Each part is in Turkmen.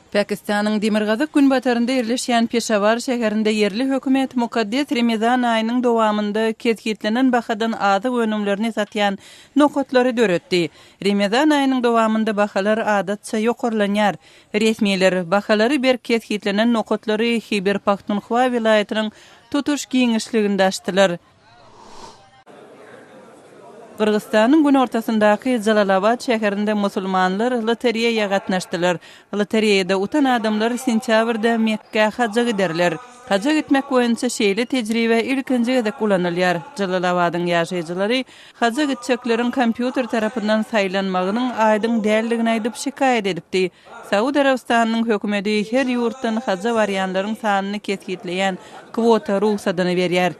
Pakistanyň demirgazyk-günbatarynda ýerleşýän Peşawar şäherinde ýerli hökümet mukaddes Remezan aýynyň dowamynda kesgitlenen bahadan azyk önümlerini satýan nokatlary döretdi. Remezan aýynyň dowamynda bahalar adatça ýokarlanýar. Resmiler bahalary berk kesgitlenen nokatlary Hiber-Pahtunhwa welaýatynyň tutuş giňişliginde açdylar. Gyrgyzystanyň günortasyndaky Jalalabat şäherinde musulmanlar lotereýa gatnaşdylar. Lotereýada utan adamlar sentýabrda Mekgä haja giderler. Haja gitmek boýunça şeýle tejribe ilkinji gezek ulanylýar. Jalalabadyň ýaşaýjylary haja gitjekleriň kompýuter tarapyndan saýlanmagynyň aýdyň däldigini aýdyp şikaýat edipdi. Saud Arabystanynyň hökümeti her ýurtdan haja barýanlaryň sanyny kesgitleýän kwota rugsadyny berýär.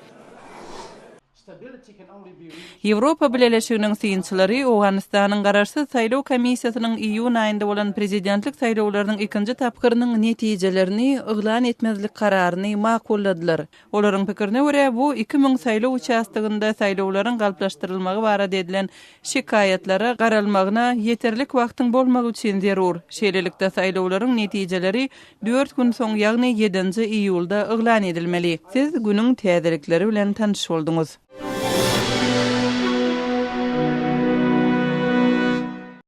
Ýewropa Bileleşiginiň synçylary Owganystanyň garaşsyz saýlaw komissiýasynyň iýun aýynda bolan prezidentlik saýlawlarynyň ikinji tapgyrynyň netijelerini yglan etmezlik kararyny makulladylar. Olaryň pikirine görä, bu 2000 saýlaw uçastogynda saýlawlaryň galplaşdyrylmagy barada edilen şikaýatlara garalmagyna ýeterlik wagtyň bolmagy üçin zerur. Şeýlelikde, saýlawlaryň netijeleri Dört gün soň, ýagny ýedinji iýulda yglan edilmeli. Siz günüň täzelikleri bilen tanyş bolduňyz.